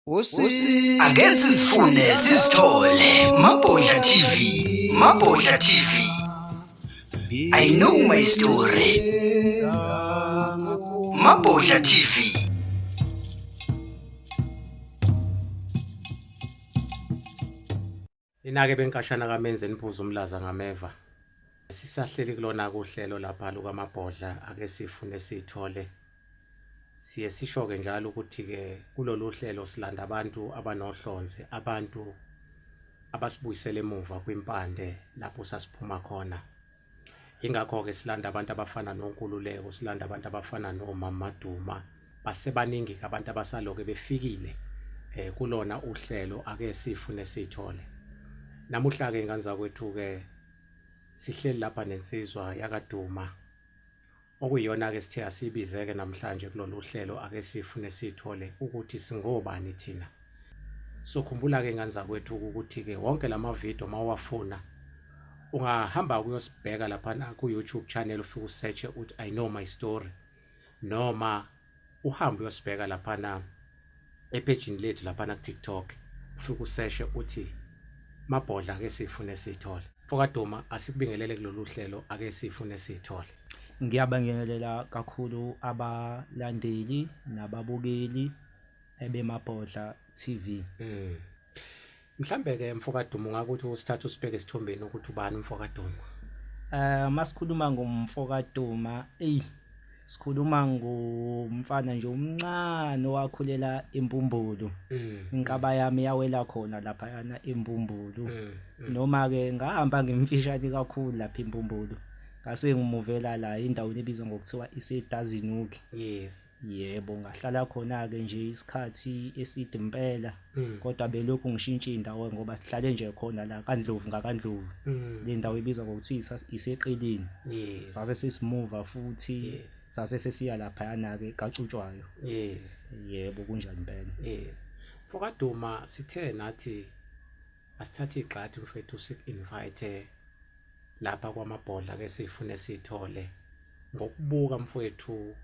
Ake sizifune sizithole. Mabhodla TV, Mabhodla TV. I know my story. Mabhodla TV. Ninake benkashana kaMenzi niphuza umlaza ngameva. Sisahleli kulona kuhlelo lapha lukaMabhodla ake sifune sithole. Siye sisho-ke njalo ukuthi-ke kulolu hlelo silanda abantu abanohlonze, abantu abasibuyisela emuva kwimpande lapho sasiphuma khona. Ingakho-ke silanda abantu abafana noNkululeko, silanda abantu abafana noMama Duma. Basebaningi-ke abantu abasaloke befikile kulona uhlelo ake sifune sithole. Namuhla-ke ingane zakwethu-ke sihleli lapha nensizwa yakaDuma okuyiyona-ke sithe asiyibize-ke namhlanje kulolu hlelo ake sifune sithole ukuthi singobani thina. So khumbula-ke ingane zakwethu ukuthi-ke wonke lama video mawuwafuna ungahamba ukuyosibheka laphana ku-YouTube channel ufike usearch uthi I know my story, noma uhambe uyosibheka laphana ephejini lethu laphana ku-TikTok ufike useshe uthi Mabhodla ake sifune sithole. MfokaDuma, asikubingelele kulolu hlelo ake sifune sithole. Ngiyabangelela kakhulu abalandeli nababukeli ebeMabhodla TV. Mhlambe ke mfokaDuma ungakuthi usithatha usibheke esithombeni ukuthi ubani umfokaDuma. Masikhuluma ngomfokaDuma, ey sikhuluma ngomfana nje omncane owakhulela eMbumbulu. Inkaba yami yawela khona lapha yana eMbumbulu. Noma ke ngahamba ngimfishane kakhulu lapha eMbumbulu. Ngase ngimuvela la endaweni ebizwa ngokuthiwa iseDazinuki. Yes. Yebo, ngahlala khona ke nje isikhathi eside impela. Kodwa belokhu ngishintsha indawo ngoba sihlale nje khona la kaNdlovu ngakaNdlovu. Le ndawo ebizwa ngokuthiwa iseqelini. Yes. Sase sesimuva futhi. Yes. Sase sesiya lapha yana ke kaCutshwayo. Yes. Yebo, kunjani impela. Yes. MfokaDuma, sithe nathi asithathe igxathi mfethu sik-invite lapha kwaMabhodla ke sifune sithole ngokubuka mfowethu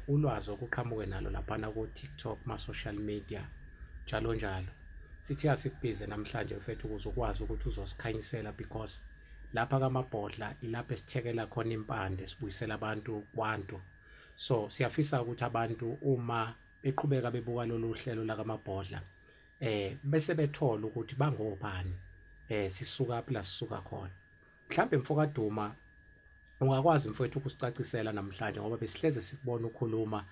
ulwazi okuqhamuke nalo laphana ku TikTok, ma social media njalo njalo. Sithi asikubize namhlanje mfethu ukuze ukwazi ukuthi uzosikhanyisela, because lapha kaMabhodla ilapho esithekela khona impande sibuyisela abantu kwantu. So siyafisa ukuthi abantu uma beqhubeka bebuka lolu hlelo lakaMabhodla bese bethola ukuthi bangobani, sisuka la sisuka khona. Mhlambe mfokaDuma ungakwazi mfowethu ukusicacisela namhlanje, ngoba besihleze sikubona ukhuluma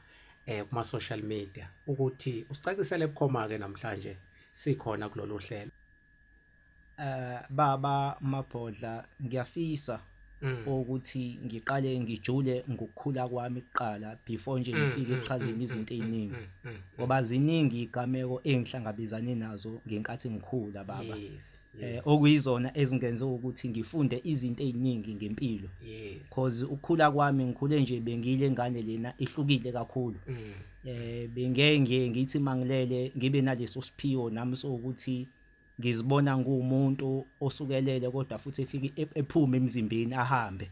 kuma social media, ukuthi usicacisele bukhoma ke namhlanje sikhona kulolu hlelo. Baba Mabhodla, ngiyafisa ukuthi ngiqale ngijule ngokukhula kwami kuqala before nje ngifike ekuchazeni izinto eziningi, ngoba ziningi igameko engihlangabezane nazo ngenkathi ngikhula baba. Yes. Okuyizona ezingenze ukuthi ngifunde izinto eziningi ngempilo. Yes. Cause ukukhula kwami ngikhule nje bengile ngane lena ihlukile kakhulu. Bengeke ngithi mangilele ngibe naleso siphiwo nami sokuthi ngizibona ngumuntu osukelele kodwa futhi efike ephume emzimbeni ahambe.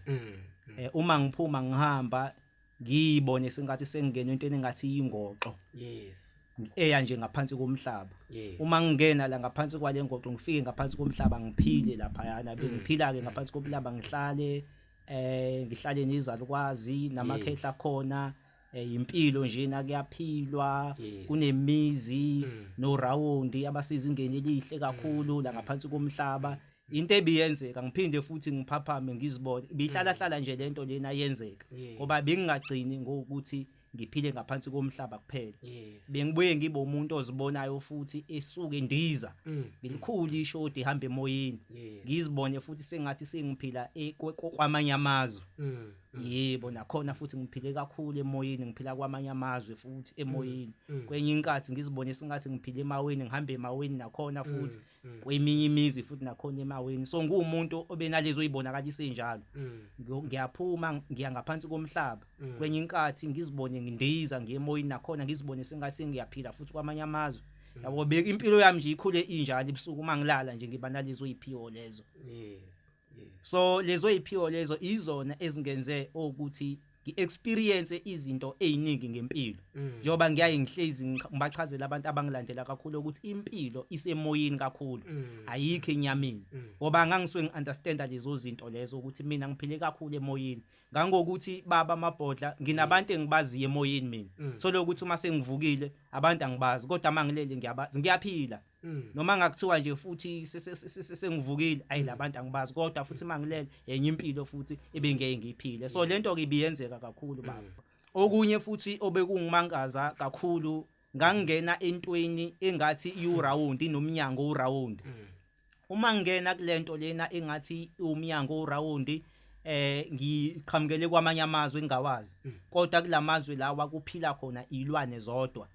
Uma ngiphuma ngihamba ngiyibone sengathi sengingena entweni engathi ingoxo. Yes. Eya nje ngaphansi komhlaba. Yes. Uma ngingena la ngaphansi kwale ngoxo ngifike ngaphansi komhlaba ngiphile lapha yana, bengiphila ke ngaphansi komhlaba ngihlale ngihlale nezalukwazi namakhehla khona. Impilo nje na kuyaphilwa, kunemizi no round abasezingeni elihle kakhulu la ngaphansi komhlaba. Into ebiyenzeka ngiphinde futhi ngiphaphame ngizibone bihlala hlala nje lento lena yenzeka, ngoba bengingagcini ngokuthi ngiphile ngaphansi komhlaba kuphela. Bengibuye ngibe umuntu ozibonayo futhi esuke ndiza ngilikhulu ishodi ihamba emoyeni, ngizibone futhi sengathi sengiphila kwamanye amazwe. Yebo, nakhona futhi ngiphile kakhulu emoyeni, ngiphila kwamanye amazwe futhi emoyeni. Kwenye inkathi ngizibone sengathi ngiphile emaweni, ngihambe emaweni nakhona futhi kweminye imizi futhi nakhona emaweni. So ngumuntu obenalezo ibonakalisa enjalo. Ngiyaphuma ngiya ngaphansi komhlaba. Kwenye inkathi ngizibone ngindiza ngiye emoyeni nakhona ngizibone sengathi ngiyaphila futhi kwamanye amazwe. Yabo, beka impilo yami nje ikhule injalo ebusuku uma ngilala nje ngiba nalezo iziphiwo lezo. Yes. Yes. So lezo iziphiwo lezo izona ezingenze ukuthi Ngi-experience izinto eziningi ngempilo, njengoba ngiyaye ngihlezi ngibachazela abantu abangilandela kakhulu ukuthi impilo isemoyeni kakhulu, ayikho enyameni, ngoba ngangisuke ngi-understanda lezo zinto lezo ukuthi mina ngiphile kakhulu emoyeni. Ngangokuthi baba Mabhodla, nginabantu engibaziyo emoyeni mina. Thola ukuthi uma sengivukile abantu angibazi, kodwa uma ngilele ngiyabazi, ngiyaphila. Noma ngakuthiwa nje futhi sengivukile, ayi labantu angibazi, kodwa futhi mangilele enye impilo futhi ebengeke ngiyiphile. So lento ke ibiyenzeka kakhulu baba. Okunye futhi obekungimangaza kakhulu, ngangena entweni engathi iwuround, inomnyango uround. Uma ngena kulento lena engathi umnyango uround, ngiqhamukele kwamanye amazwe engawazi, kodwa kulamazwe lawa kuphila khona ilwane zodwa.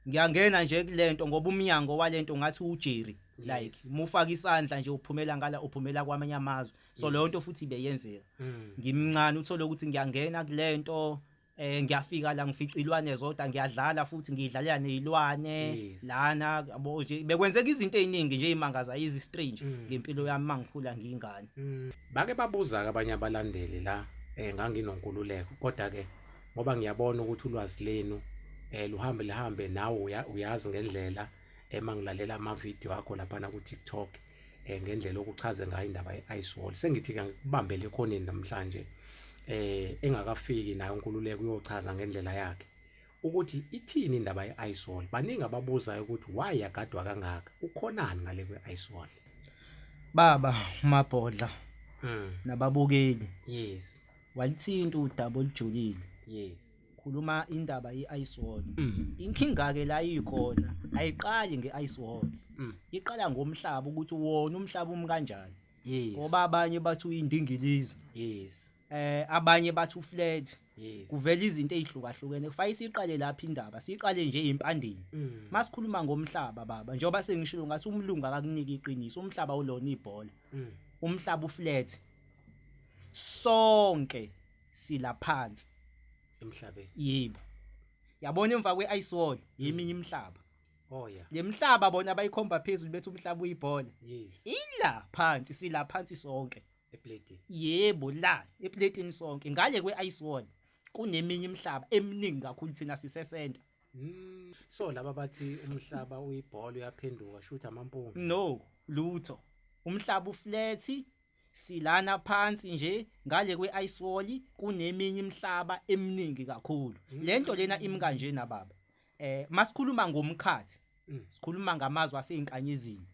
Ngiyangena nje kulento ngoba umnyango walento ngathi uJerry, like mufaka isandla nje uphumela ngala, uphumela kwamanye amazwe. So leyo nto futhi ibeyenzeka ngimncane, uthole ukuthi ngiyangena kulento, ngiyafika la ngifica ilwane zodwa, ngiyadlala futhi ngidlalela nezilwane lana, yabo nje bekwenzeka izinto eziningi nje imangaza izi strange ngempilo yami mangikhula ngiyingane. Bake babuza ke abanye abalandeli la, nganginonkululeko, kodwa ke ngoba ngiyabona ukuthi ulwazi lenu luhambe lihambe nawe uyazi ngendlela emangilalela ama video akho lapha na ku TikTok, ngendlela okuchaze ngayo indaba ye-ice wall. Sengithi ke ngikubambele ekhoneni namhlanje, engakafiki nayo uNkululeko uyochaza ngendlela yakhe ukuthi ithini indaba ye-ice wall. Baningi ababuzayo ukuthi why yagadwa kangaka, ukhonani ngale kwe-ice wall? Baba Mabhodla nababukeli, walithinta udaba olujulile. Khuluma indaba ye-ice wall. Inkinga ke la ikhona ayiqali nge-ice wall, iqala ngomhlaba, ukuthi wona umhlaba umi kanjani. Ngoba abanye bathi uyindingilizi, abanye bathi uflat. Kuvela izinto ezihlukahlukene. Kufanele siqale lapha indaba, siqale nje impandeni. Masikhuluma ngomhlaba baba, njengoba sengishilo ngathi umlungu akakuniki iqiniso, umhlaba ulona ibhola, umhlaba uflat, sonke silaphansi emhlabeni. Yebo, yabona emva kwe-ice wall yeminye imihlaba. Le mhlaba bona bayikhomba phezulu bethi umhlaba uyibhola. Ila phansi, sila phansi sonke eplatini. Yebo, la eplatini sonke. Ngale kwe-ice wall kuneminye imihlaba eminingi kakhulu, thina sisesenta. So laba bathi umhlaba uyibhola uyaphenduka, shoot amampunga. No, lutho. Umhlaba uflat, silana phansi nje, ngale kwe-ice wall kuneminye imihlaba eminingi kakhulu. Lento lena imi kanjena baba. Masikhuluma ngomkhathi, sikhuluma ngamazwe aseyinkanyezini.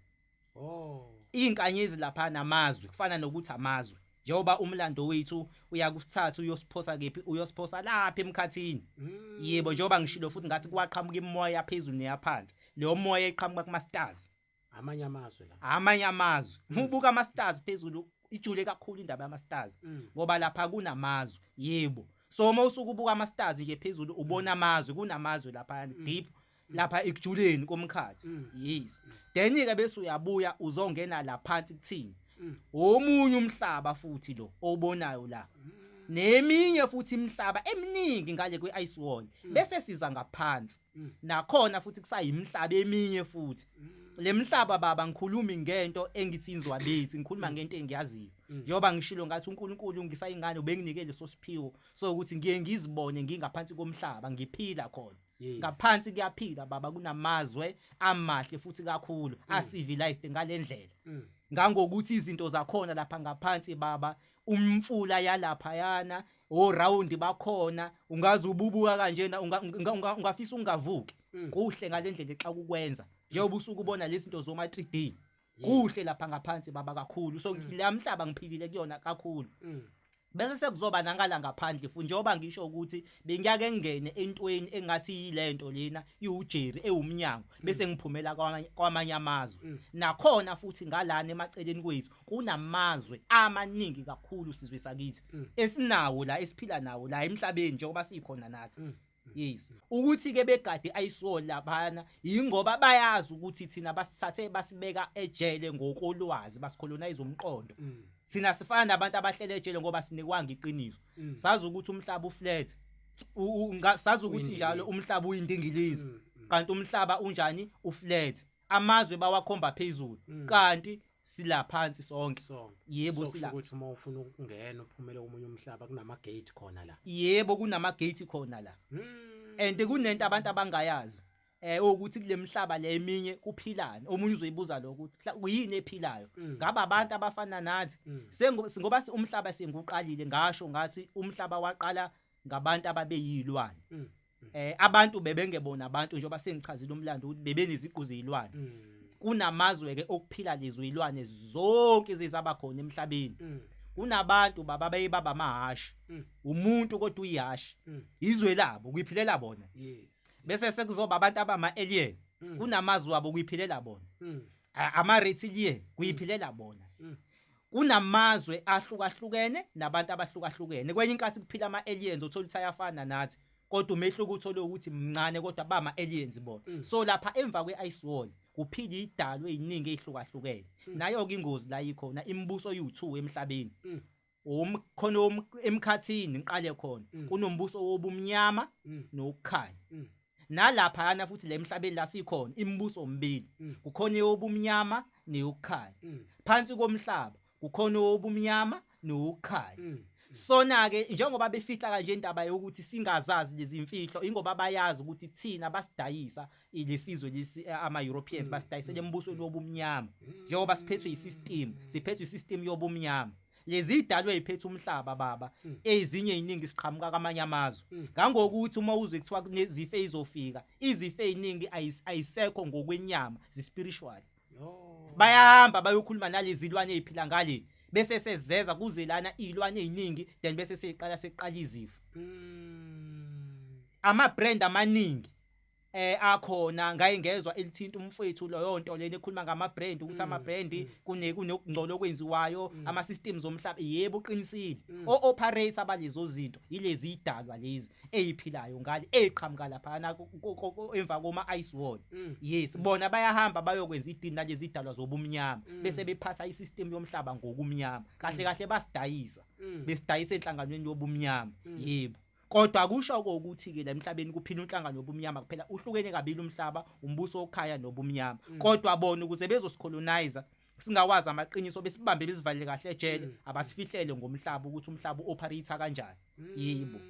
Izinkanyezi lapha namazwe kufana nokuthi amazwe, njengoba umlando wethu uyakusithatha uyosiphosa kephi, uyosiphosa lapha emkhathini. Yebo, njengoba ngishilo futhi ngathi kwaqhamuka imoya phezulu neyaphansi, leyo moya eqhamuka kuma stars, amanye amazwe la, amanye amazwe. Ubuka ama stars phezulu, ijule kakhulu indaba yama stars, ngoba lapha kunamazwe. Yebo, so uma usuke ubuka ama stars nje phezulu ubona amazwe, kunamazwe lapha deep lapha ekujuleni komkhathi. Yes, then ke bese uyabuya uzongena la phansi kuthini, omunye umhlaba futhi lo obonayo la, neminye futhi imihlaba eminingi ngale kwe-ice wall. Bese siza ngaphansi, nakhona futhi kusayimihlaba eminye futhi. Le mhlaba baba, ngikhulumi ngento engithi inzwabethi, ngikhuluma ngento engiyaziyo. Njengoba ngishilo ngathi uNkulunkulu ngisayingane ubenginike leso siphiwo so ukuthi ngiye ngizibone ngingaphansi komhlaba ngiphila khona. Ngaphansi kuyaphila baba, kunamazwe amahle futhi kakhulu, a-civilized ngalendlela, ngangokuthi izinto zakhona lapha ngaphansi baba, umfula yalaphayana o-round bakhona, ungaze ububuka kanjena ungafisa ungavuki. Kuhle ngalendlela xa kukwenza, njengoba usuke ubona lezi zinto zoma 3D. Kuhle lapha ngaphansi baba kakhulu. So la mhlaba ngiphilile kuyona kakhulu. Bese sekuzoba nangala ngaphandle futhi, njengoba ngisho ukuthi bengiyake ngene entweni engathi yilento lena iwuJerry ewumnyango, bese ngiphumela kwamanye amazwe. Nakhona futhi ngalana emaceleni kwethu kunamazwe amaningi kakhulu, sizwe sakithi, esinawo la, esiphila nawo la emhlabeni njengoba sikhona nathi. Yes, ukuthi ke begade ice wall laphana ingoba bayazi ukuthi thina basithathe basibeka ejele ngokolwazi, basicolonize umqondo. Thina sifana nabantu abahlele ejele ngoba sinikwanga iqiniso. Sazi ukuthi umhlaba uflat, sazi ukuthi njalo umhlaba uyindingilizi, kanti umhlaba unjani? Uflat. Amazwe bawakhomba phezulu, kanti Sila phansi sonke. Sonke. Yebo. So kusho Sila. ukuthi uma ufuna ukungena uphumele komunye umhlaba, kunama gate khona la. Yebo, kunama gate khona la. And kunento abantu abangayazi ukuthi kule mhlaba le eminye kuphilani. Omunye uzoyibuza lokho ukuthi kuyini ephilayo, ngaba abantu abafana nathi. Ngoba umhlaba senguqalile, ngasho ngathi umhlaba waqala ngabantu ababeyilwane. Abantu bebengebona abantu, njengoba sengichazile umlando ukuthi bebeneziqu zeyilwane. Kunamazwe ke okuphila lezo zilwane zonke ezizaba khona emhlabeni. Kunabantu baba beyibaba amahashi. Umuntu kodwa uyihashi. Izwe labo kuyiphilela bona. Bese sekuzoba abantu abama alien. Kunamazwe abo kuyiphilela bona. Ama reptilian kuyiphilela bona. Kunamazwe ahlukahlukene nabantu abahlukahlukene. Kwenye inkathi kuphila ama aliens, uthola ukuthi ayafana nathi, kodwa umehluko uthole ukuthi mncane, kodwa bama aliens bona. So lapha emva kwe-ice wall kuphila idalo eziningi ezihlukahlukene. Nayo ke ingozi la ikhona, imibuso eyi2 emhlabeni. Khona emkhathini ngiqale khona, kunombuso wobumnyama nokukhanya. Nalapha yana futhi le emhlabeni la sikhona, imibuso omibili. Kukhona eyobumnyama neyokukhanya. Phansi komhlaba kukhona owobumnyama nokukhanya. Sona ke njengoba befihla kanje indaba yokuthi singazazi lezi mfihlo, ingoba bayazi ukuthi thina basidayisa ilesizwe lesi, ama Europeans basidayisele embusweni wobumnyama. Njengoba siphethwe isystem, siphethwe isystem yobumnyama. Lezi idalwe iphethe umhlaba baba, ezinye iziningi siqhamuka kwamanye amazwe. Ngangokuthi uma uzwe kuthiwa kunezifo ezizofika, izifo eziningi ayisekho ngokwenyama, zi-spiritual. Bayahamba bayokhuluma nalezi zilwane eziphila ngale, bese sezeza kuze lana izilwane eziningi, then bese seyiqala seqala izifo. Ama brand amaningi akhona, ngaye ngezwa elithinta umfowethu loyo nto lena ekhuluma ngama brand, ukuthi ama brand kunokungcola okwenziwayo, ama systems omhlaba. Yebo, uqinisile. O operator balezo zinto ilezi idalwa lezi eziphilayo ngale, eziqhamuka lapha emva koma ice wall. Yes, bona bayahamba bayokwenza idini nalezi idalwa zobumnyama, bese bephatha isystem yomhlaba ngokumnyama. Kahle kahle basidayisa, besidayisa enhlanganweni yobumnyama. Yebo, kodwa kusho ukuthi ke la emhlabeni kuphila inhlangano yobumnyama kuphela. Uhlukene kabili umhlaba, umbuso wokukhanya nobumnyama. Kodwa bona ukuze bezosicolonize singawazi amaqiniso, besibambe besivalele kahle ejele, abasifihlele ngomhlaba ukuthi umhlaba uoperate kanjani. Yebo.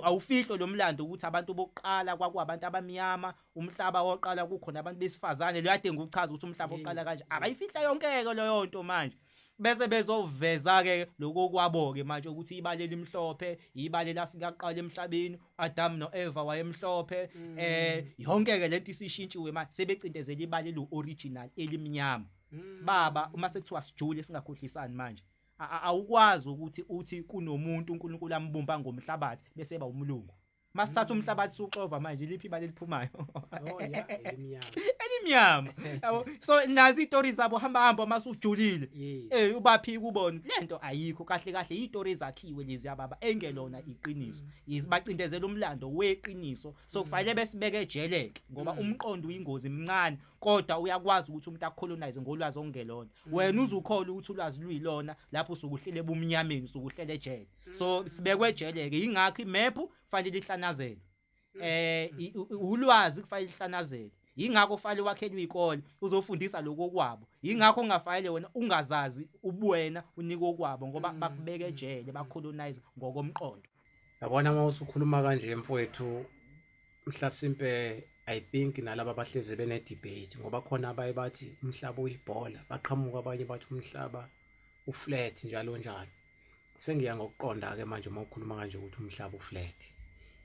Awufihlo lo mlando ukuthi abantu bokuqala kwakuwabantu abamnyama, umhlaba woqala kukhona abantu besifazane. Lo yade nguchaza ukuthi umhlaba oqala kanje. Abayifihla yonke ke leyo nto manje, bese bezoveza ke lokho kwabo ke manje ukuthi ibala elimhlophe ibala lafika kuqala emhlabeni, Adam noEva wayemhlophe. Yonke ke lento isishintshiwe manje, sebecindezela ibala elu original elimnyama. Baba, uma sekuthiwa sijule, singakhohlisani manje, awukwazi ukuthi uthi kunomuntu uNkulunkulu ambumba ngomhlabathi bese eba umlungu. Masithatha umhlabathi suxova manje, liphi ibala eliphumayo? Oh yeah, elimnyama. Elimnyama, yabo. So nazi izitori zabo, hamba hamba masujulile. Ubaphika ubone lento ayikho. Kahle kahle izitori ezakhiwe lezi yababa, engelona iqiniso. Bacindezela umlando weqiniso, so kufanele besibeke ejeleke ngoba umqondo uyingozi, mncane kodwa uyakwazi ukuthi umuntu akucolonize ngolwazi okungelona. Wena uzukholwa ukuthi ulwazi luyilona, lapho usukuhlele ebumnyameni, usukuhlele ejele. So sibekwe ejele ke, ingakho imap kufanele ihlanazele, ulwazi kufanele ihlanazele. Ingakho ufanele wakhelwe izikole uzofundisa lokho kwabo. Ingakho ungafanele wena ungazazi ubuwena unike okwabo, ngoba bakubeka ejele, bacolonize ngokomqondo. Yabona, uma usukhuluma kanje mfowethu, mhlasimpe I think nalaba abahlezi bene debate, ngoba khona abaye bathi umhlaba uyibhola, baqhamuka abanye bathi umhlaba uflat, njalo njalo. Sengiya ngokuqonda ke manje uma ukhuluma kanje ukuthi umhlaba uflat,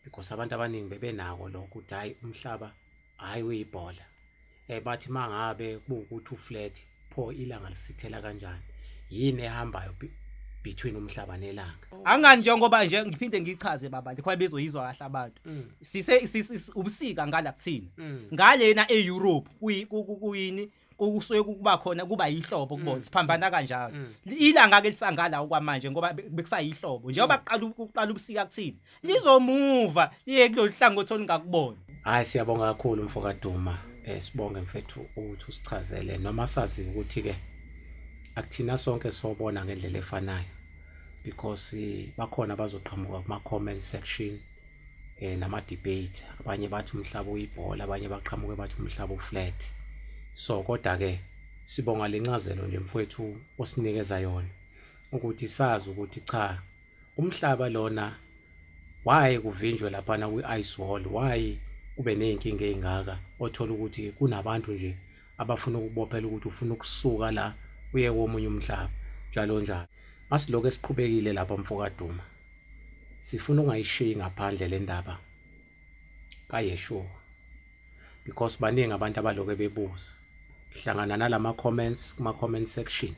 because abantu abaningi bebenako lokho ukuthi hayi, umhlaba hayi uyibhola. Bathi mangabe kuwukuthi uflat, pho ilanga lisithela kanjani? Yini ehambayo between umhlaba nelanga? Angani, njengoba nje ngiphinde ngichaze baba, khona bezoyizwa kahle abantu. Sise ubusika ngala kuthina. Ngalena eEurope kuyini, kusuke kuba khona kuba yihlobo kubona, siphambana kanjalo. Ilanga ke lisangala okwamanje ngoba bekusayihlobo. Njengoba kuqala ubusika kuthina, lizomuva liye kulolu hlangothi olungakubona. Hayi, siyabonga kakhulu mfoka Duma. Sibonge mfethu ukuthi usichazele, noma sazi ukuthi ke akuthina sonke sobona ngendlela efanayo, because bakhona abazoqhamuka kuma comment section nama debate, abanye bathi umhlaba uyibhola, abanye baqhamuke bathi umhlaba uflat. So kodwa ke Sibonga lencazelo nje mfowethu osinikeza yona ukuthi sazi ukuthi cha umhlaba lona why kuvinjwe laphana kwi-ice wall, why kube ney'nkinga ey'ngaka othola ukuthi kunabantu nje abafuna ukubophela ukuthi ufuna ukusuka la uye komunye umhlaba njalo njalo. Masilokhu esiqhubekile lapha mfokaDuma, sifuna ungayishiyi ngaphandle le ndaba kaYeshua because baningi abantu abaloke bebuza hlangana nalama comments kuma comment section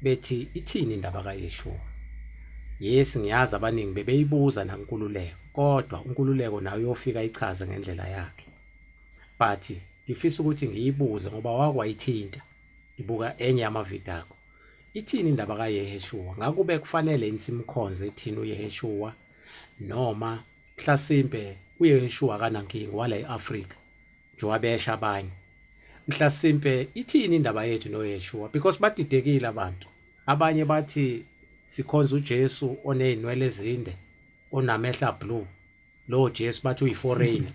bethi ithini indaba kaYeshua. Yes, ngiyazi abaningi bebeyibuza nakuNkululeko, kodwa uNkululeko naye uyofika ichaze ngendlela yakhe, but ngifisa ukuthi ngiyibuze ngoba wakwayithinta ngibuka enye yamavidiyo akho. Ithini indaba kaYeheshua? Ngakube kufanele yini simkhonze thina uYeheshua noma mhlasimpe uYeheshua akanankinga wala e-Afrika njengoba besha abanye? Mhlasimpe ithini indaba yethu noYeshua? Because badidekile abantu. Abanye bathi sikhonza uJesu onezinwele ezinde onamehla blue. Lo Jesu bathi uyiforeigner.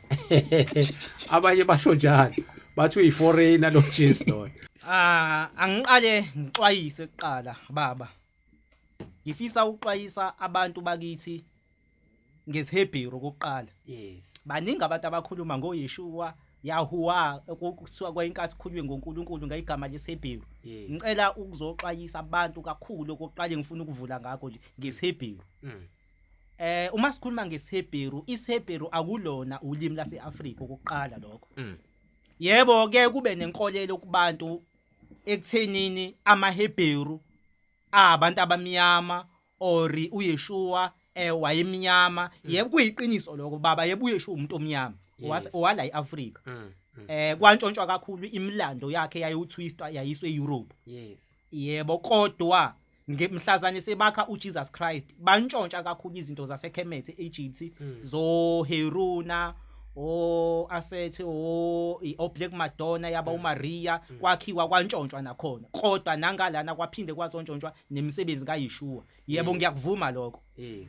Abanye basho njalo bathi uyiforeigner lo Jesu loyo. Ah, angiqale ngixwayise kuqala baba. Ngifisa ukuxwayisa abantu bakithi ngesiHebheru okokuqala. Yes. Baningi abantu abakhuluma ngoYeshua, Yahuwa, kuthiwa kwayinkathi khulunywe ngoNkulunkulu ngegama lesiHebheru. Yes. Ngicela ukuzoxwayisa abantu kakhulu okokuqala engifuna ukuvula ngakho nje ngesiHebheru. Uma sikhuluma ngesiHebheru, isiHebheru akulona ulimi lase-Afrika okokuqala lokho. Yebo ke kube nenkolelo kubantu ekuthenini amaHebheru abantu abamnyama or uYeshua wayemnyama. Yebo kuyiqiniso lokho baba, yebo uYeshua umuntu omnyama owala eAfrika. Kwantshontshwa kakhulu imilando yakhe yayotwistwa yayiswe eEurope. Yes. Yebo, kodwa ngemhlazane sebakha uJesus Christ bantshontsha kakhulu izinto zaseKemet eEgypt, zo Heruna, o Asethe, o Black Madonna yaba uMaria, kwakhiwa kwantshontshwa nakhona. Kodwa nangalana kwaphinde kwazontshontshwa nemisebenzi kaYeshua. Yebo, ngiyakuvuma lokho.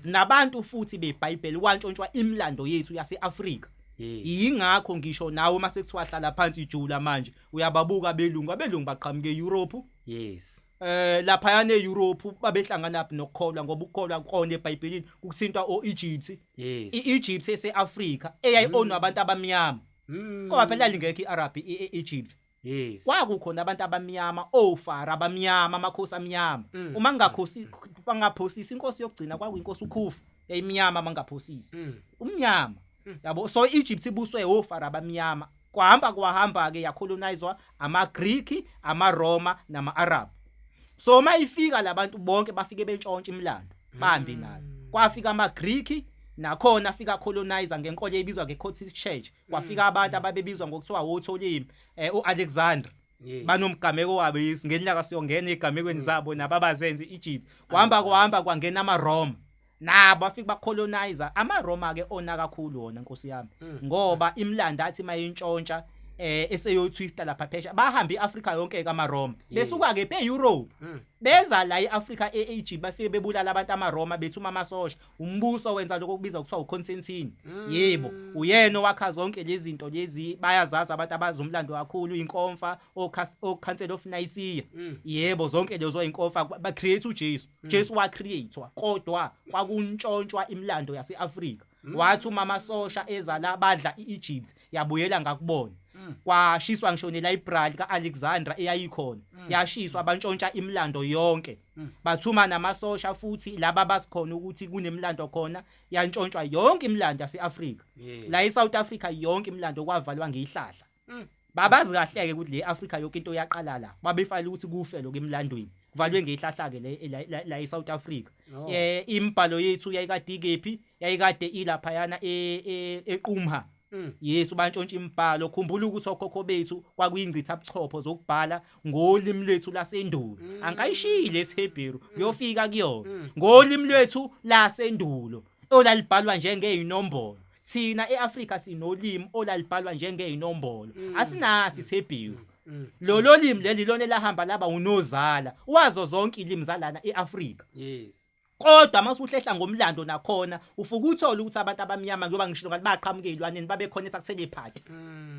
Nabantu futhi beBhayibheli kwantshontshwa imilando yethu yaseAfrika. Yingakho ngisho nawe mase kuthiwa hlala phansi ijula manje uyababuka abelungu, abelungu baqhamuke eEurope. Yes. Lapha yana eEurope babehlangana phi nokukholwa, ngoba ukukholwa kona eBhayibhelini kukuthintwa oEgypt. Yes. IEgypt eseAfrika eyayi-own abantu abamnyama. Ngoba phela lingekho iArab eEgypt. Yes. Kwakukhona abantu abamnyama, ofara abamnyama, amakhosi amnyama. Uma ngingakhosi bangaphosisi inkosi yokugcina kwakuyinkosi uKhufu eyimnyama mangaphosisi. Umnyama. Yabo, so Egypt ibuswe ofara abamnyama. Kwahamba kwahamba ke yacolonizwa ama Greek, ama Roma nama Arab. So mayifika labantu bonke bafike bentshontsha imilando, bambi nayo. Kwafika ama Greek nakhona afika colonizer ngenkolo ebizwa ngeCoptic Church. Kwafika abantu ababebizwa ngokuthiwa oTholimi, uAlexander. Yes. Banomgameko wabo ngenyaka siyongena egamekweni zabo nababazenze Egypt. Kwahamba kwahamba kwangena ama Roma. Nabo afika bacolonizer ama Roma ke ona kakhulu wona nkosi yami. Ngoba imilando athi mayintshontsha eseyotwista lapha phesha bahamba iAfrika yonke kaMaroma. Besuka ke eEurope. Beza la eAfrika eEgypt bafike bebulala abantu amaRoma bethuma amasosha. Umbuso wenza lokho okubiza kuthiwa uConstantine. Yebo, uyena owakha zonke lezi zinto lezi, bayazazi abantu abazumlando kakhulu, inkomfa oCouncil of Nicaea. Yebo, zonke lezo inkomfa ba create uJesu. Jesu wa createwa kodwa kwakuntshontshwa imilando yaseAfrika. Wathi uma amasosha eza la badla iEgypt yabuyela ngakubona. Kwashiswa ngisho nelibrary kaAlexandra eyayikhona. Yashiswa bantshontsha imilando yonke. Bathuma namasosha futhi laba basikhona ukuthi kunemilando khona, yantshontshwa yonke imilando yaseAfrika. La eSouth Africa yonke imilando kwavalwa ngezihlahla. Babazi kahle ke ukuthi le Africa yonke into yaqala la. Babefayile ukuthi kufe lokho emlandweni. Kuvalwe ngezihlahla ke la eSouth Africa. Imibhalo yethu yayikade ikephi? Yayikade ilapha yana eQumha. Yesu bantshontsha imibhalo. Khumbula ukuthi okhokho bethu kwakuyingcitha buchopho zokubhala ngolimi lwethu lasendulo. Angikayishiyile esiHebheru, kuyofika kuyona. Ngolimi lwethu lasendulo olalibhalwa njengezinombolo. Thina eAfrika sinolimi olalibhalwa njengezinombolo. Asinasi isiHebheru. Lolo limi leli lona elahamba laba unozala wazo zonke ilimi zalana eAfrika. Yes. Kodwa masuhlehla ngomlando nakhona ufuke uthole ukuthi abantu abamnyama, njengoba ngishilo ngathi baqhamuka ezilwaneni, babe khona telepathy.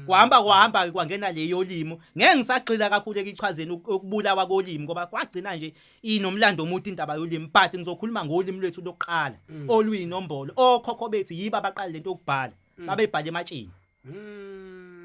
Kwahamba kwahamba ke kwangena leyo limo. Ngeke ngisagxila kakhulu ekuchazeni ukubulawa kolimi, ngoba kwagcina nje inomlando omude indaba yolimi, but ngizokhuluma ngolimi lwethu lokuqala oluyinombolo. Okhokho bethu yibo abaqala lento yokubhala, babebhala ematsheni.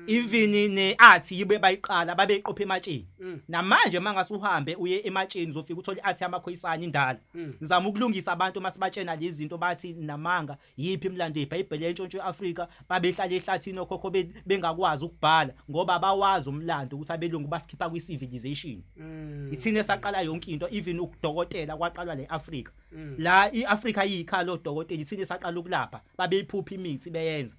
Even ne-art yibe bayiqala, babeyiqopha ematsheni. Namanje mangase uhambe uye ematsheni uzofika uthole i-art yamaKhoyisana indala. Ngizama ukulungisa abantu masibatshena lezi zinto, bathi namanga. Yiphi imilando yeBhayibheli entshontsho eAfrika? Babehlala ehlathini okhokho bengakwazi ukubhala, ngoba bawazi umlando ukuthi abelungu basikhipha kwi-civilization. Ithina esaqala yonke into, even ukudokotela kwaqalwa le Afrika. La iAfrika iyikhala odokotela, ithina esaqala ukulapha, babeyiphupha imithi beyenza.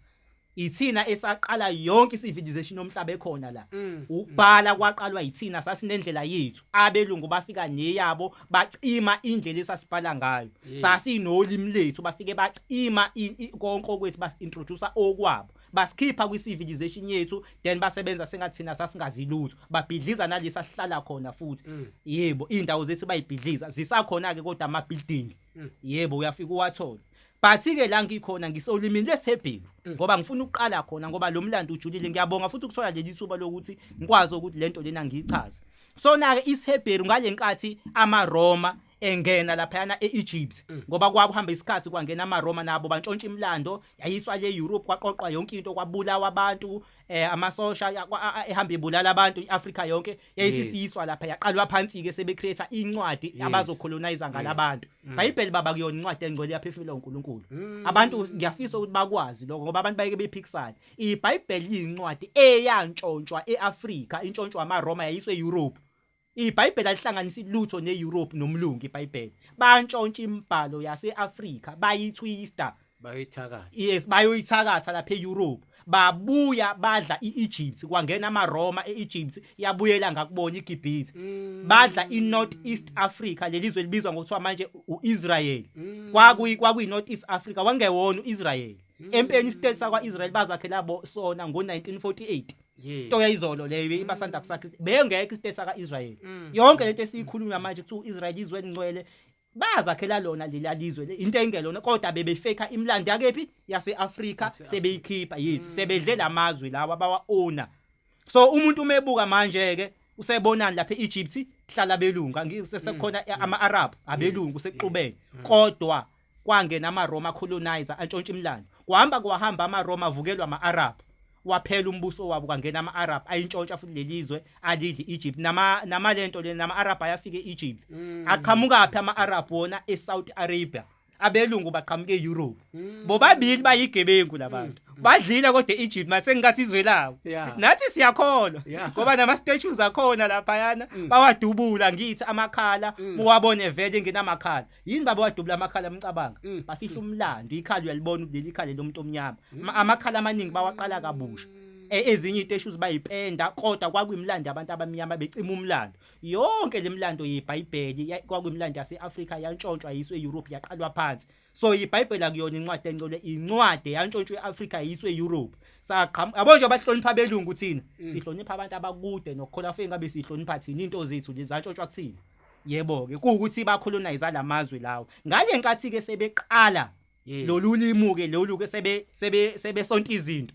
Ithina esaqala yonke i-civilization yomhlaba ekhona la. Ukubhala kwaqalwa yithina, sasinendlela yethu. Abelungu bafika neyabo, bacima indlela esasibhala ngayo. Sasinolimi lethu, bafike bacima konke okwethu, basi-introduce okwabo, basikhipha kwi-civilization yethu, then basebenza sengathi thina sasingazi lutho. Babhidliza nalesa sihlala khona futhi. Yebo, indawo zethu bayibhidliza, zisakhona ke kodwa ama building. Yebo, uyafika uwathola. But ke la ngikhona ngisolimini lesiHebheru, ngoba ngifuna ukuqala khona, ngoba lo mlando ujulile. Ngiyabonga futhi ukuthola leli thuba lokuthi ngikwazi ukuthi lento lena ngiyichaze. So na ke isiHebheru, ngalenkathi amaRoma engena laphayana eEgypt, ngoba kwakuhamba isikhathi kwangena amaRoma, nabo bantshontsha imilando, yayiswa le Europe, kwaqoqwa yonke into, kwabulawa abantu, amasosha ehamba ebulala abantu iAfrica yonke, yayisisiyiswa lapha, yaqalwa phansi ke sebe create incwadi abazocolonize ngalabantu. Bhayibheli baba kuyona incwadi engcwele, yaphefumulwa uNkulunkulu. Abantu ngiyafisa ukuthi bakwazi lokho, ngoba abantu bayeke bephikisana. IBhayibheli yincwadi eyantshontshwa eAfrika, intshontshwa amaRoma, yayiswe eEurope. IBhayibheli alihlanganisi lutho neEurope nomlungu. IBhayibheli, bantshontsha imibhalo yaseAfrika, bayitwista. Bayithakatha. Yes, bayoyithakatha lapha eEurope. Babuya badla iEgypt, kwangena amaRoma eEgypt, yabuyela ngakubona iGibhithe. Badla iNorth East Africa, lelizwe libizwa ngokuthiwa manje uIsrael. Kwakuyi North East Africa, wangewona uIsrael empeni. Istate sakwa Israel bazakhela bo sona ngo1948. Into yayizolo leyo, ibasanda kusakha, bengekho istate saka Israel. Yonke lento esiyikhulunywa manje kuthiwa uIsrael izwe elingcwele, bazakhela lona leli lizwe into engelona, kodwa bebefeka imilando yakephi, yaseAfrika, sebeyikhipha. Yes, sebedle lamazwe lawa bawa owner. So umuntu umebuka manje ke usebonani lapha eEgypt kuhlala abelungu, angisekukhona ama-Arab, abelungu sekuxubene. Kodwa kwangena amaRoma, colonizer, antshontsha imilando. Kwahamba kwahamba, amaRoma avukelwa ama-Arab, waphela umbuso wabo, kwangena ama-Arab, ayintshontsha futhi lelizwe, alidli Egypt. Nama lento le, nama-Arab ayafika e-Egypt. Aqhamuka phi ama-Arab wona? eSaudi Arabia. Abelungu baqhamuka e-Europe. Bobabili bayigebengu labantu, badlile kodwa e-Egypt mase ngathi izwe labo. Nathi siyakholwa ngoba nama statues akhona laphayana, bawadubula ngithi amakhala, uwabone vele ngenamakhala. Yini baba wadubula amakhala? Mcabanga bafihla umlando. Ikhala uyalibona leli ikhala lomuntu omnyama. Amakhala amaningi bawaqala kabusha. Ezinye iziteshu bayipenda, kodwa kwakuyimlando abantu abamnyama, becima umlando. Yonke lemlando yeBhayibheli kwakuyimlando yaseAfrika, yantshontshwa, yiswe eEurope, yaqalwa phansi. So iBhayibheli akuyona incwadi engcwele, incwadi yantshontshwa eAfrika, yiswe eEurope. Saqhamuka yabo nje bahlonipha abelungu, thina sihlonipha abantu abakude nokukholwa. Afike ngabe sihlonipha thina into zethu lezi zantshontshwa kuthina. Yebo ke, kuwukuthi bacolonize lamazwe lawo ngale nkathi ke sebeqala lolu limi ke, lolu ke sebe sebesonta izinto.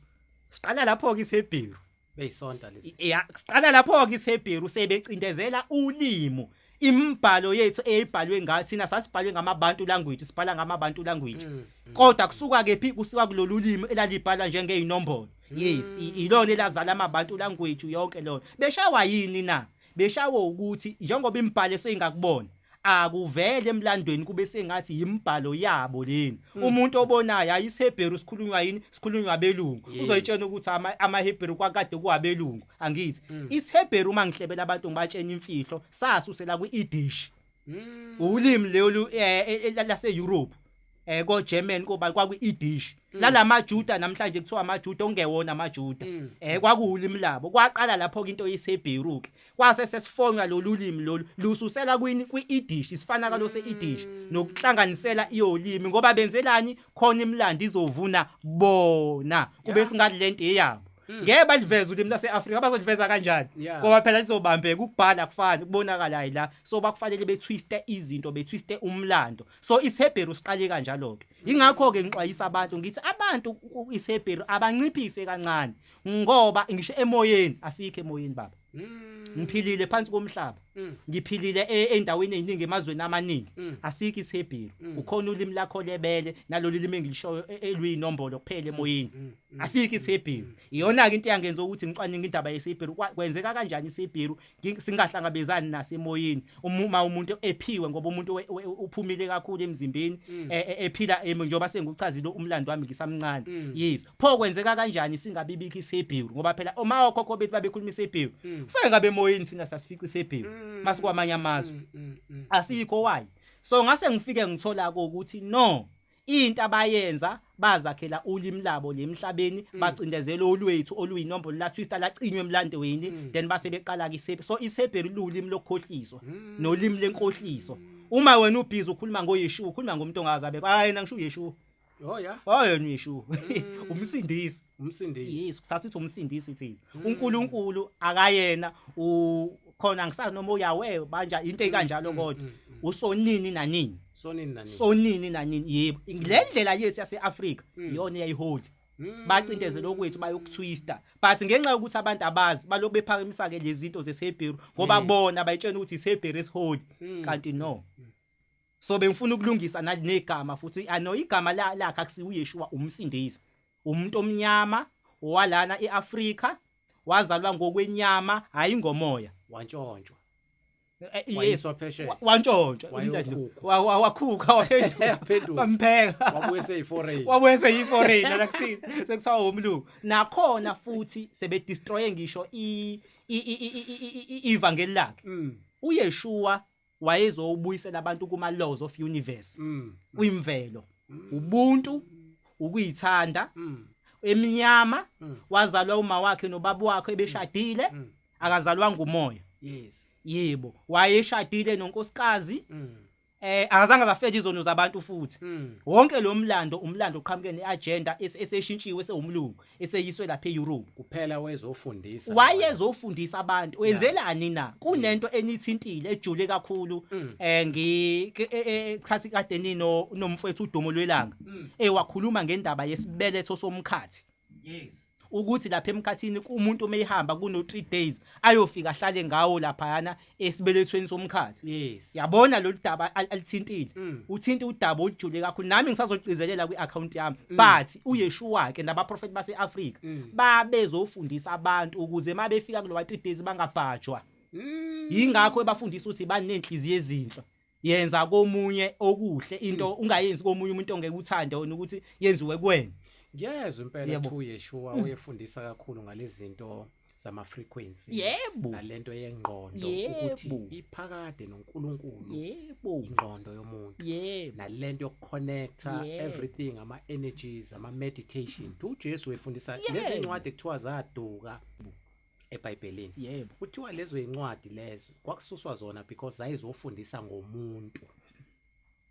Siqala lapho ke isiHebheru. Beyisonta lesi. Ya, siqala lapho ke isiHebheru, sebecindezela ulimi, imibhalo yethu eyibhalwe ngathi. Thina sasibhalwe ngamabantu language, sibhala ngamabantu language, kodwa kusuka kephi? Kusuka kulolu limi elalibhalwa njengezinombolo. Yes, ilona elazala amabantu language yonke lona. Beshawa yini na? Beshawa ukuthi njengoba imibhalo eseyingakubona akuvele emlandweni kube sengathi yimbhalo yabo leni. Umuntu obonayo ayisiHebheru sikhulunywa yini? Sikhulunywa abelungu. Uzoyitshela ukuthi amaHebheru kwakade kuwabelungu. Angithi isiHebheru, uma ngihlebela abantu ngibatshena imfihlo, sasusela kwi-Yiddish, ulimi lolu lase Europe, ko German, kuba kwakuyi-Yiddish lalamaJuda. Namhlanje kuthiwa amaJuda, ongewona amaJuda, kwakuwulimi labo. Kwaqala lapho ke into yesiHebheru ke, kwase sesifonywa lolu limi lolu lususela kwini? Kwi-Yiddish. Isifana kalo se-Yiddish nokuhlanganisela iyolimi, ngoba benzelani? Khona imilando izovuna bona, kube singathi lento eyabo. Ngeke baliveze ulimi lase-Afrika, bazoliveza kanjani? Ngoba phela lizobambeka, ukubhala kufani, kubonakala hayi la. So bakufanele betwiste izinto, betwiste umlando. So isiHebheru siqale kanjalo-ke. Ingakho-ke ngixwayisa abantu ngithi abantu isiHebheru abanciphise kancane, ngoba ngisho emoyeni asikho emoyeni baba. Ngiphilile phansi komhlaba, ngiphilile endaweni eziningi, emazweni amaningi, asikho isiHebheru. Ukhona ulimi lakho lebele nalolu limi engilishoyo eluyinombolo kuphela emoyeni, asikho isiHebheru. Iyona-ke into eyangenza ukuthi ngicwaninge indaba yesiHebheru, kwenzeka kanjani isiHebheru singahlangabezani naso emoyeni uma umuntu ephiwe, ngoba umuntu uphumile kakhulu emzimbeni, ephila njengoba sengikuchazile umlando wami ngisamncane. Yes, pho kwenzeka kanjani singabibikho isiHebheru? Ngoba phela uma okhokho bethu babekhuluma isiHebheru, kufanele ngabe emoyeni thina sasifica isiHebheru masikwamanye amazwe, asikho. Why? So ngase ngifike ngithola ukuthi no, into abayenza bazakhela ulimi labo lemhlabeni, bacindezela olwethu oluyinombolo, la twista, lacinywa emlandweni, then base beqala ke isiHebheru. So isiHebheru lulimi lokukhohliswa nolimi lenkohliso. Uma wena ubhizi ukhuluma ngoYeshua, ukhuluma ngomuntu ongazi abekho. Hayi, yena ngisho uYeshua. Oh yeah. Oh, yena uYeshua umsindisi. Umsindisi. Yes, kusasithi umsindisi thina. UNkulunkulu akayena u khona, ngisazi noma uYahweh banja into ekanjalo, kodwa usonini nanini. Sonini nani? Sonini nanini, yebo. Le ndlela yethu yase-Afrika iyona eyayiholi, bacindezela okwethu, bayokutwista, but ngenxa yokuthi abantu abazi, balokhu bephakamisa-ke lezi zinto zesiHebheru, ngoba bona bayitshena ukuthi isiHebheru esiholi, kanti no. So bengifuna ukulungisa negama futhi ano igama lakhe akusiwo uYeshua umsindisi. Umuntu omnyama owalana eAfrika, wazalwa ngokwenyama, hayi ngomoya. Wantshontshwa. Yes. Wayiswa phesheya. Wantshontshwa. Wayokhukhwa. Wakhukha, waphenduka. Waphenduka. Bampheka. Wabuye seyi-foreign. Wabuye seyi-foreign la kuthina sekuthiwa umlungu. Nakhona futhi sebedestroye ngisho ivangeli lakhe. UYeshua wayezobuyisela abantu kuma laws of universe, kwimvelo, ubuntu, ukuyithanda, emnyama, wazalwa uma wakhe nobaba wakhe ebeshadile, akazalwanga umoya. Yebo, wayeshadile nonkosikazi. Akazange azafela izono zabantu futhi. Wonke lo mlando, umlando oqhamuke neagenda eseshintshiwe, sewumlungu, eseyiswe lapha eEurope. Kuphela wezofundisa. Wayezofundisa abantu. Wenzelani na? Kunento enithintile ejule kakhulu, ngi kuthathi kade nino nomfowethu uDumo lwelanga, ewakhuluma ngendaba yesibeletho somkhathi, ukuthi lapha emkhathini umuntu uma ehamba kuno 3 days ayofika ahlale ngawo laphayana esibelethweni somkhathi. Yabona lolu daba alithintile, uthinta udaba olujule kakhulu, nami ngisazogcizelela kwi-account yami, but uYeshua ke nabaprofeti base-Afrika babezofundisa abantu ukuze uma befika kulowa 3 days bangabhajwa. Yingakho ebafundisa ukuthi banenhliziyo ezinhle, yenza komunye okuhle, into ungayenzi komunye umuntu ongeke uthande wena ukuthi yenziwe kuwena. Ngiyezwa impela. Thu Yeshua uyefundisa kakhulu ngalezi zinto zama frequencies. Nalento yengqondo ukuthi iphakade noNkulunkulu, ingqondo yomuntu, nalento yokuconnecta everything, ama energies, ama meditation. UJesu wefundisa lezi incwadi kuthiwa zaduka eBhayibhelini. Kuthiwa lezo incwadi lezo kwakususwa zona because zayizofundisa ngomuntu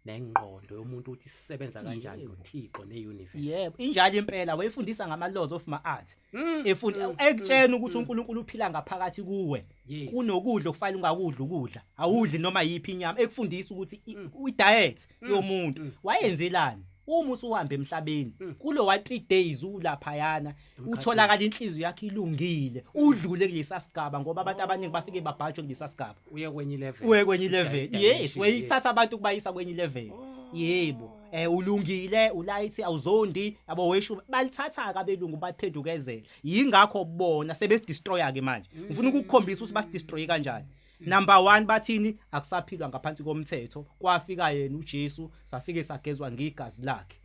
nengqondo yomuntu ukuthi isebenza kanjani noThixo neuniverse. Yebo, injalo impela. Wayefundisa ngama laws of Ma'at, efunda ekutshena ukuthi uNkulunkulu uphila ngaphakathi kuwe. Kunokudla okufanele ungakudla, ukudla awudli noma yiphi inyama, ekufundisa ukuthi i-diet yomuntu. Wayenzelani? Uma usuhamba emhlabeni kulo wa 3 days ulaphayana, utholakala inhliziyo yakho ilungile, udlule kulesa sigaba, ngoba abantu abaningi bafike babhajwe kulesa sigaba. Uye kwenye level. Uye kwenye level. Yes. Wayithatha abantu kubayisa kwenye level. Yebo, ulungile, ulight, awuzondi, yabo. Weshu balithatha ke abelungu, baphendukezela. Yingakho bona sebesidestroya ke manje. Ngifuna ukukukhombisa ukuthi basidestroy kanjani. Number 1, bathini? Akusaphilwa ngaphansi komthetho, kwafika yena uJesu, safike sagezwa ngegazi lakhe.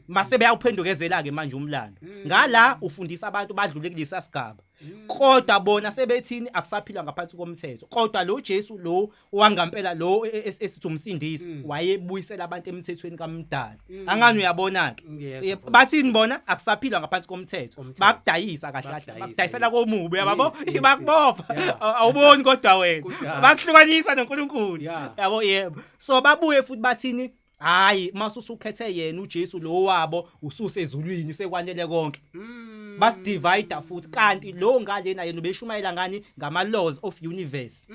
Mase beyawuphendukezela ke manje umlando ngala, ufundisa abantu badlule kulesa sigaba, kodwa bona sebethini? Akusaphilwa ngaphansi komthetho. Kodwa lo Jesu lo wangampela lo esithi umsindisi wayebuyisela abantu emthethweni kamdala. Angani uyabona ke? Ngiyezwa, mfowethu. Bathini bona? Akusaphilwa ngaphansi komthetho. Komthetho. Bakudayisa kahle kahle. Bakudayisa, Bakudayisela yes. komubi, yabo. Bakubopha. Awuboni kodwa wena. Kunjalo. Bakuhlukanisa noNkulunkulu. Yabo, yebo. So babuye futhi bathini? Hayi, mase usukhethe yena uJesu lo wabo, ususezulwini, sekwanele konke. Basidivide futhi, kanti lo ngalena yena ubeshumayela ngani? Ngama laws of universe.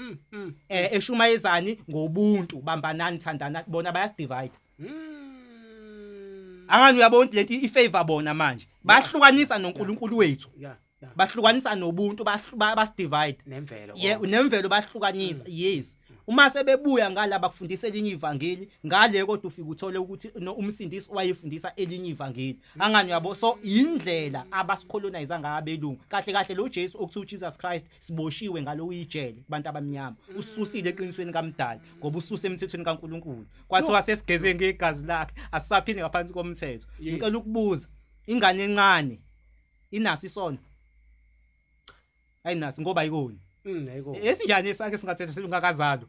Eshumayezani ngobuntu, bambanani, thandana. Bona bayasidivide. Angani uyabona ukuthi lento ifavor bona manje, bahlukanisa noNkulunkulu wethu. Bahlukanisa nobuntu, basidivide. Nemvelo. Ye, nemvelo bahlukanisa, yes. Uma sebebuya ngala bakufundisa elinye ivangeli ngale, kodwa ufika uthole ukuthi no, umsindisi wayefundisa elinye ivangeli. Angani uyabo? So indlela abasicolonize ngayo abelungu kahle kahle, lo Jesu okuthiwa uJesus Christ, siboshiwe ngalo, uyijele kubantu abamnyama, ususile eqinisweni kamdali, ngoba ususe emthethweni kaNkuluNkulu, kwathiwa sesigeze ngegazi lakhe, asisaphili ngaphansi komthetho. Ngicela ukubuza, ingane encane inaso isono? Ayinaso, ngoba ayikoni. Ayiko. Esinjani esakhe singathethelwa ungakazalwa?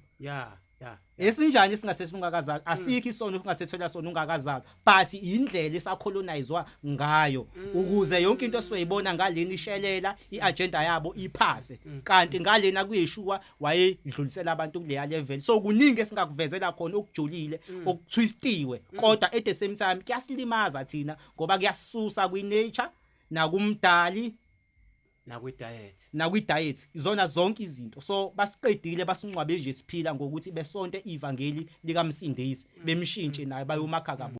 Esinjani esingathethelwa ungakazalwa? Asikho isono okungathethelwa sona ungakazalwa, but indlela esacolonizwa ngayo ukuze yonke into esizoyibona ngaleni ishelela iagenda yabo iphase, kanti ngalena kuYeshua wayedlulisela abantu kuleya level. So kuningi esingakuvezela khona okujulile, okutwistiwe, kodwa at the same time kuyasilimaza thina, ngoba kuyasusa kwi-nature nakumdali. Nakwi-diet. Nakwi-diet, izona zonke izinto. So basiqedile, basingcwabe nje siphila ngokuthi besonte ivangeli likamsindisi, bemshintshe naye bayomakha kabu.